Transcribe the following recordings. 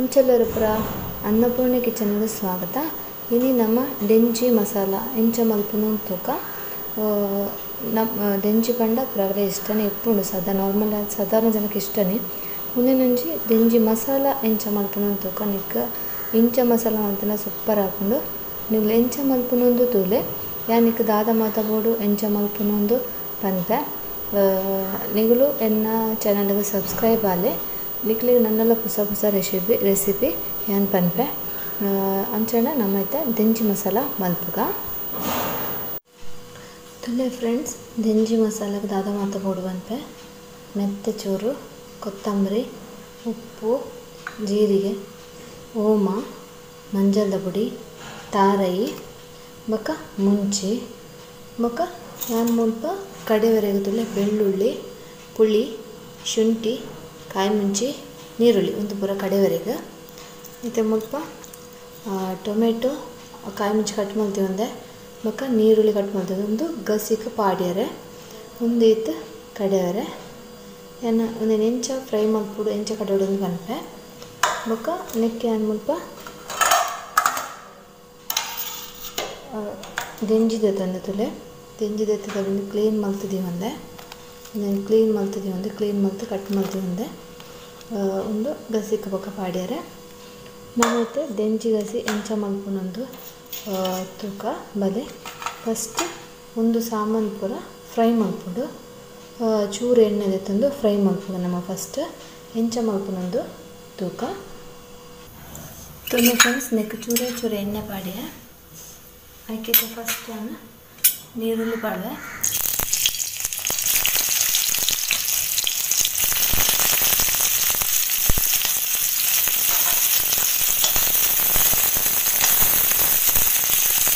ಎಂಚಲರಪುರ ಅನ್ನಪೂರ್ಣ ಕಿಚನ್ಗೆ ಸ್ವಾಗತ. ಇನಿ ನಮ್ಮ ಡೆಂಜಿ ಮಸಾಲ ಎಂಚ ಮಲ್ಪುನು ತೂಕ. ನಮ್ಮ ಡೆಂಜಿ ಪಂಡ ಪ್ರವರೆ ಇಷ್ಟನೇ ಇಪ್ಪುಂಡು, ಸದಾ ನಾರ್ಮಲ್ ಸಾಧಾರಣ ಜನಕ್ಕೆ ಇಷ್ಟನೇ. ಮುಂದಿನೊಂಜಿ ಡೆಂಜಿ ಮಸಾಲ ಎಂಚ ಮಲ್ಪುನು ತೂಕ. ನಿಕ್ಕ ಎಂಚ ಮಸಾಲ ಮಲ್ತನ ಸೂಪರ್ ಆಪುಂಡು. ನಿಗ್ಲು ಎಂಚ ಮಲ್ಪುನೊಂದು ತೂಲೆ, ಯಾನಿಕ್ ದಾದ ಮಾತ ಬೋಡು ಎಂಚ ಮಲ್ಪುನೊಂದು ಪನ್ಪೆ. ನಿಗುಲು ಎನ್ನ ಚಾನಲ್ಗೆ ಸಬ್ಸ್ಕ್ರೈಬ್ ಆಲೆ, ನಿಕ್ಲಿಗೆ ನನ್ನೆಲ್ಲ ಹೊಸ ಹೊಸ ರೆಸಿಪಿ ಯಾನ್ ಪನ್ಪೆ. ಅಂಚನ ನಮ್ಮೈತ ದೆಂಜಿ ಮಸಾಲ ಮಲ್ಪುಗ. ತುಲೆ ಫ್ರೆಂಡ್ಸ್, ದೆಂಜಿ ಮಸಾಲಕ್ಕೆ ದಾದ ಮಾತ ಬೋಡು ಪನ್ಪೆ. ಮೆತ್ತೆ ಚೂರು, ಕೊತ್ತಂಬರಿ, ಉಪ್ಪು, ಜೀರಿಗೆ, ಓಮ, ಮಂಜಲ್ದ ಪುಡಿ, ತಾರಯಿ, ಬೊಕ್ಕ ಮುಂಚಿ, ಬೊಕ್ಕ ಯಾನ್ ಮುಲ್ಪ ಕಡೆವರೆಗೆ ತುಲೆ ಬೆಳ್ಳುಳ್ಳಿ, ಪುಳಿ, ಶುಂಠಿ, ಕಾಯಿ ಮುಂಚಿ, ನೀರುಳ್ಳಿ ಒಂದು ಪೂರ ಕಡೆವರೆಗೆ. ಮತ್ತು ಮುಲ್ಪ ಟೊಮೆಟೊ ಕಾಯಿ ಮುಂಚಿ ಕಟ್ ಮಲ್ತೀವಿ ಒಂದೆ, ಬೊಕ್ಕ ನೀರುಳ್ಳಿ ಕಟ್ ಮಲ್ತೀವಿ. ಒಂದು ಗಸಿಕ್ ಪಾಡ್ಯರೆ, ಒಂದು ಇತ್ತು ಕಡೆವರೆ. ಯಾನ್ ಒಂದೆನ್ ಎಂಚ ಫ್ರೈ ಮಲ್ಪುಡು ಎಂಚ ಕಡೆವಡು ಒಂದು ಪನ್ಪೆ. ಬೊಕ್ಕ ನೆಕ್ಕೆ ಯಾನ್ ಮುಲ್ಪ ದೆಂಜಿ ದೆತ್ತೊಂದು ತುಲೆ. ದೆಂಜಿ ದೆತ್ತದ ಕ್ಲೀನ್ ಮಲ್ತಿದ್ದೀವಿ ಒಂದೆ, ಕ್ಲೀನ್ ಮಲ್ತಿದ್ದೀವಿ ಒಂದೆ, ಕ್ಲೀನ್ ಮಲ್ತು ಕಟ್ ಮಲ್ತೀವಿ ಒಂದೆ. ಒಂದು ಗಸಿಕ್ ಬೊಕ್ಕ ಪಾಡ್ಯರೆ. ನಮ್ಮತ್ತೆ ದೆಂಜಿ ಗಸಿ ಎಂಚ ಮಲ್ಪುನೊಂದು ತೂಕ ಬಲೆ. ಫಸ್ಟ್ ಒಂದು ಸಾಮಾನು ಪೂರ ಫ್ರೈ ಮಲ್ಪುಂಡು. ಚೂರು ಎಣ್ಣೆ ದೆತ್ತೊಂದು ಫ್ರೈ ಮಲ್ಪುಂಡು ನಮ್ಮ ಫಸ್ಟ್ ಎಂಚ ಮಲ್ಪುನೊಂದು ತೂಕ. ತುಲೆ ಫ್ರೆಂಡ್ಸ್, ನೆಕ್ ಚೂರೇ ಚೂರು ಎಣ್ಣೆ ಪಾಡ್ಯ. ಆಯ್ಕೆ ಫಸ್ಟ್ ನಾನು ನೀರುಳ್ಳಿ ಪಾಡುವೆ.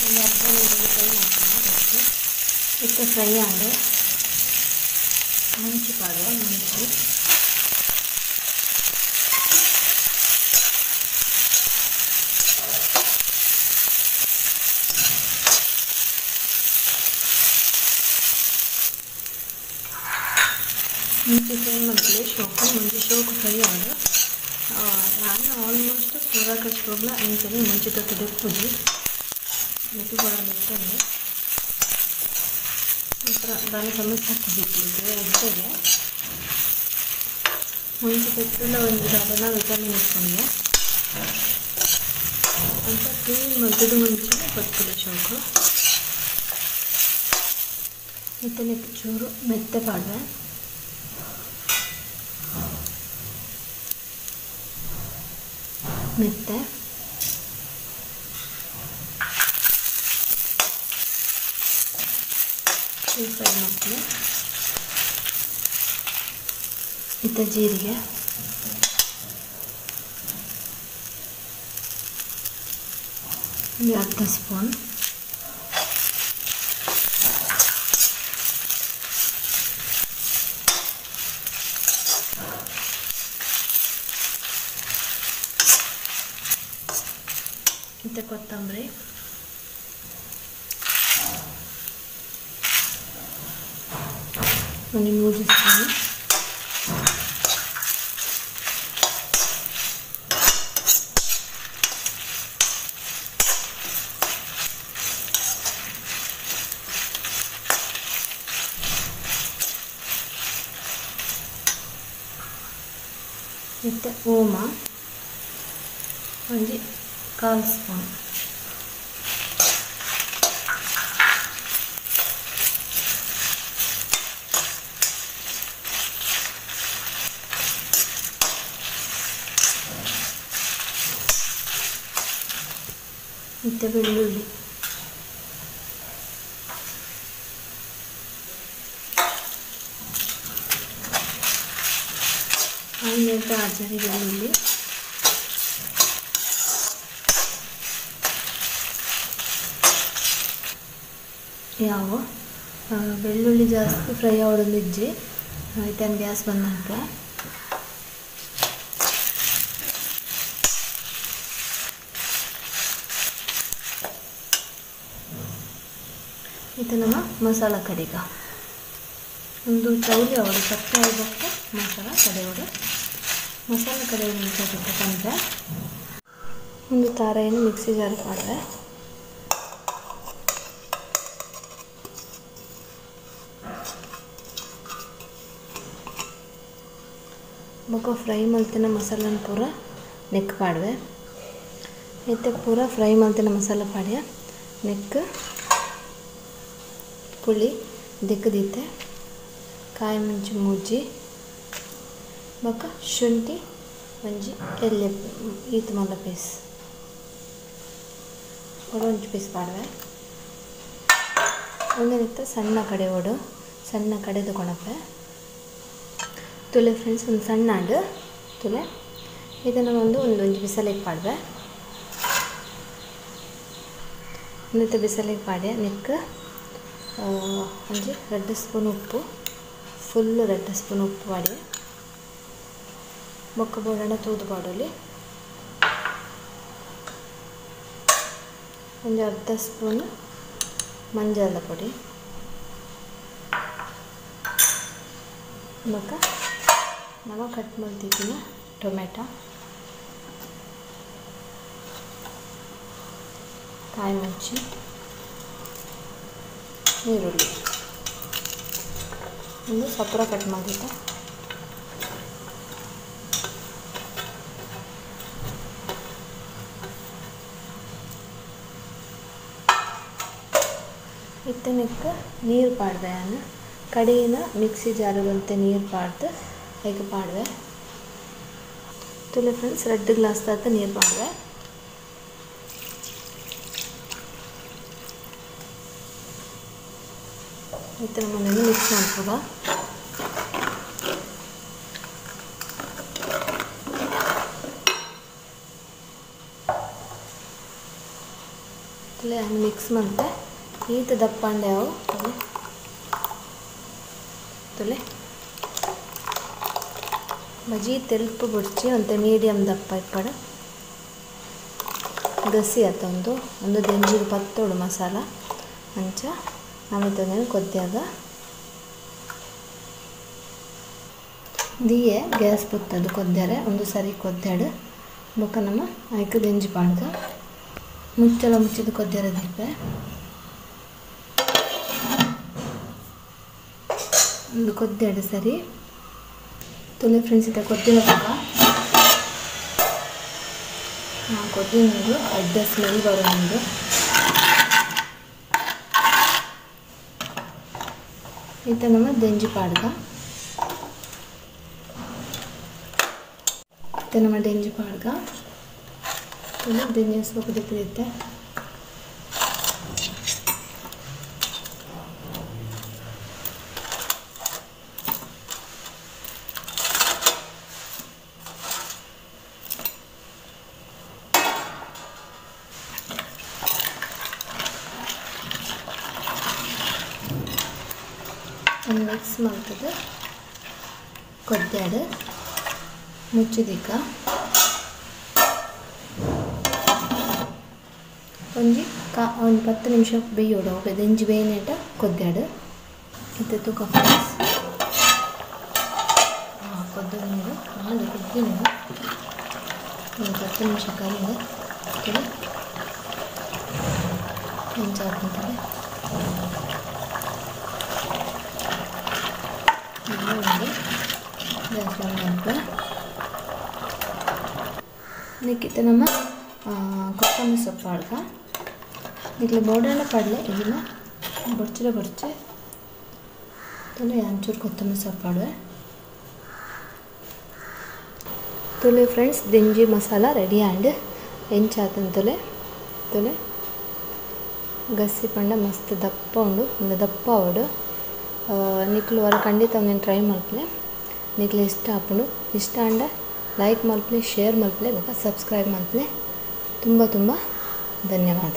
ಒಂದು ಅರ್ಧ ನೀರುಳ್ಳಿ ಫ್ರೈ ಮಾಡ್ತೀನಿ ಫಸ್ಟ್. ಇಟ್ಟು ಫ್ರೈ ಆಗಿ ಮುಂಚಿ ಪಾಡುವ. ಮುಂಚಿ ಮುಂಚೆ ಫ್ರೈ ಮಾಡ್ತೀವಿ ಶೋಕು. ಮುಂಚೆ ಶೋಕು ಫ್ರೈ ಆಗ ನಾನು ಆಲ್ಮೋಸ್ಟ್ ಪೂರ ಕಚ್ಕೋಗ್ಲ ಅಂಚನೆ ಮುಂಚೆ ತೊಟ್ಟು ದೆಪ್ಪುಜಿ ಮೆಟ್ಟು ಕೂಡ ದೆಪ್ಪಂದು ಒಂಥರ ದಾನ ಸಮಸ್ಯೆ ಹಾಕಿಬಿಟ್ಟಿದ್ದು ಎಡ್ಡೆಗೆ. ಮುಂಚೆ ತೊಟ್ಟುಲ ಒಂದು ದಾದನ ವಿಟಮಿನ್ ಇಟ್ಕೊಂಡೆ ಅಂತ ಕ್ಲೀನ್ ಮದ್ದದು ಮುಂಚೆ ಕೊಟ್ಬಿಡಿ ಶೋಕು. ಮತ್ತು ಚೂರು ಮೆತ್ತೆ ಪಾಡುವೆ. ಮೆತ್ತೆ ಫ್ರೈ ಮಾಡ್ತೀವಿ. ಇತ್ತ ಜೀರಿಗೆ, ಒಂದು ಅರ್ಧ ಸ್ಪೂನ್, ಮತ್ತು ಕೊತ್ತಂಬರಿ, ಒಂದು 3 ಸ್ಪೂನ್, ಮತ್ತು ಓಮ ಒಂದು 1/4 ಸ್ಪೂನ್. ಮತ್ತು ಬೆಳ್ಳುಳ್ಳಿ, ಐದು ಆಜರಿ ಬೆಳ್ಳುಳ್ಳಿ, ಯಾವ ಬೆಳ್ಳುಳ್ಳಿ ಜಾಸ್ತಿ ಫ್ರೈ ಆವಡೊಂದು ಇಜ್ಜಿ. ಆಯ್ತು, ಗ್ಯಾಸ್ ಬಂದ್ ಹಾಕ. ಇದು ನಮ್ಮ ಮಸಾಲ ಕಡಿಗ ಒಂದು ಚೌಲಿ ಅವರು ಸಪ್ಪೆ ಆಗಬೇಕು. ಮಸಾಲ ಕಡೆಯೋಡು ಮಸಾಲ ಕಡೆ ಮುಂಚೆ ಪಂದ್ರೆ ಒಂದು ತಾರೆಯನ್ನು ಮಿಕ್ಸಿ ಜಾರ್ ಪಾಡ್ವೆ. ಬೊಕ್ಕ ಫ್ರೈ ಮಲ್ತಿನ ಮಸಾಲನ್ ಪೂರ ನೆಕ್ ಪಾಡ್ವೆ. ಇತ್ತೆ ಪೂರ ಫ್ರೈ ಮಲ್ತಿನ ಮಸಾಲ ಪಾಡ್ಯ ನೆಕ್ ಪುಳಿ ದಿಕ್ಕದಿತ್ತೆ ಕಾಯಿ ಮುಂಚಿ ಮೂಜಿ ಬೊಕ್ಕ ಶುಂಠಿ ಒಂಜಿ ಎಲ್ಯ ಈತ್ ಮಲ್ಲ ಪೀಸ್ ಒಂಜಿ ಪೀಸ್ ಪಾಡ್ವೆ. ಒಂದನಿತ್ತ ಸಣ್ಣ ಕಡೆ ಓಡು ಸಣ್ಣ ಕಡೆದು ಕೊಣಪೆ ತುಲೆ ಫ್ರೆಂಡ್ಸ್ ಒಂದು ಸಣ್ಣ ಆಡು ತುಲೆ ಇದನ್ನು ಒಂದು ಒಂದೊಂದು ಬಿಸಲಿಗೆ ಪಾಡ್ವೆ. ಒಂದಿತ್ತ ಬಿಸಲಿಗೆ ಪಾಡ್ಯ ನೆಕ್ ಒಂಜಿ 2 ಸ್ಪೂನ್ ಉಪ್ಪು ಫುಲ್ 2 ಸ್ಪೂನ್ ಉಪ್ಪು ಪಾಡ್ಯ. ಬೊಕ್ಕ ಬೋಡಣ ತೂದು ಪಾಡೋಲಿ ಒಂದು ಅರ್ಧ ಸ್ಪೂನ್ ಮಂಜಾಲ ಪುಡಿ ಬೊಕ್ಕ ನವ ಕಟ್ ಮಲ್ತಿದ್ದಿನ ಟೊಮೆಟೊ ಕಾಯಿ ಮುಂಚಿ ಈರುಳ್ಳಿ ಒಂದು ಸಪುರ ಕಟ್ ಮಾಡಿದ್ದೆ. ಇತ್ತನೆಕ್ಕ ನೀರು ಪಾಡ್ವೆ. ಅನ್ನ ಕಡೆಯಿನ ಮಿಕ್ಸಿ ಜಾರುವಂತೆ ನೀರು ಪಾಡ್ದು ಐಕ್ ಪಾಡ್ವೆ. ತುಲೆ ಫ್ರೆಂಡ್ಸ್ 2 ಗ್ಲಾಸ್ ತಾತ ನೀರು ಪಾಡ್ವೆ. ಇತ್ತ ನಮ್ಮನ್ನು ಮಿಕ್ಸ್ ಮಾಡ್ಕೊಬ. ತುಲೆ ಮಿಕ್ಸ್ ಮಾಡ್ತೆ ಈತ ದಪ್ಪಾಂಡೆ ಅವು ತುಲೆ ತುಲೆ ಬಜಿ ತೆಲ್ಪು ಬುಡ್ಚಿ ಒಂತೆ ಮೀಡಿಯಮ್ ದಪ್ಪ ಇಪ್ಪಡ ಗಸಿ ಆತ ಒಂದು ಒಂದು ದೆಂಜಿಗೆ ಪತ್ತೋಡು ಮಸಾಲ ಅಂಚ ನಮಿತೊಂದೆನ್ ಕೊದ್ಯಾಗ ದಿಯೆ ಗ್ಯಾಸ್ ಪುತ್ತದು ಕೊದ್ದರೆ ಒಂದು ಸರಿ ಕೊದ್ದಾಡು ಬೊಕ್ಕ ನಮ್ಮ ಐಕ್ ದೆಂಜಿ ಪಾಡ್ದು ಮುಚ್ಚಳ ಮುಚ್ಚಿದ ಕೊದ್ದರೆ ದೀಪೆ ಒಂದು ಕೊದ್ದೆರಡು ಸರಿ ತುಲೆ ಫ್ರೆಂಡ್ಸ್ ಇತ್ತ ಕೊದ್ದಿರಪ್ಪ ಕೊದ್ದಿನದು ಅಡ್ಡ ಸ್ಮೆಲ್ ಬರೋದು. ಇತ್ತ ನಮ್ಮ ದೆಂಜಿ ಪಾಡ್ಗ ಇತ್ತ ನಮ್ಮ ದೆಂಜಿ ಪಾಡ್ಗ ತುಲೆ ದೆಂಜಿ ಸ್ವಲ್ಪ ದಿಕ್ಕಿರುತ್ತೆ. ಮಿಕ್ಸ್ ಮಾಡ್ತದೆ ಕೊದ್ದಾಡು ಮುಚ್ಚಿದಿಕ್ಕ ಒಂಜಿ ಕಾ ಒಂದು 10 ನಿಮಿಷ ಬೇಯೋಡು ದೆಂಜಿ ಬೇಯನೇಟ ಕೊದ್ದಾಡು ಇತ್ತೆ ತೂಕ ಫ್ರೆಂಡ್ಸ್ ಕೊದ್ದು ನೀರು ನಾನು ಕೊದ್ದಿನ ಒಂದು 10 ನಿಮಿಷ ಕರಿಂದ ಹೆಂಚಾಕ್ತಾರೆ. ನಿಕ್ಕಿತ್ತ ನಮ್ಮ ಕೊತ್ತಂಬರಿ ಸೊಪ್ಪು ಪಾಡ್ಗ ನಿಕ್ಲೆ ಬೋಡಾಣ ಪಾಡಲೆ ಇದನ್ನ ಬೊಡ್ಚಿರ ಬೊಡ್ಚೆ ತುಲೆ ಒಂಚೂರು ಕೊತ್ತಂಬರಿ ಸೊಪ್ಪು ಪಾಡುವೆ. ತುಲೆ ಫ್ರೆಂಡ್ಸ್ ದೆಂಜಿ ಮಸಾಲ ರೆಡಿ ಆಂಡ್ ಎಂಚಾತನ್ ತುಲೆ ತುಲೆ ಗಸಿ ಪಂಡ ಮಸ್ತ್ ದಪ್ಪ ಉಂಡು ಒಂದು ದಪ್ಪ ಅವಡು ನಿಕ್ಲು ವರ ಖಂಡಿತ ಒಂದೇನು ಟ್ರೈ ಮಲ್ಪಲೆ. ನಿಕ್ಲೆ ಇಷ್ಟ ಆಪುಂಡು ಇಷ್ಟ ಅಂಡ ಲೈಕ್ ಮಲ್ಪಲೆ ಶೇರ್ ಮಲ್ಪಲೆ ಬೊಕ್ಕ ಸಬ್ಸ್ಕ್ರೈಬ್ ಮಲ್ಪಲೆ. ತುಂಬ ತುಂಬ ಧನ್ಯವಾದ.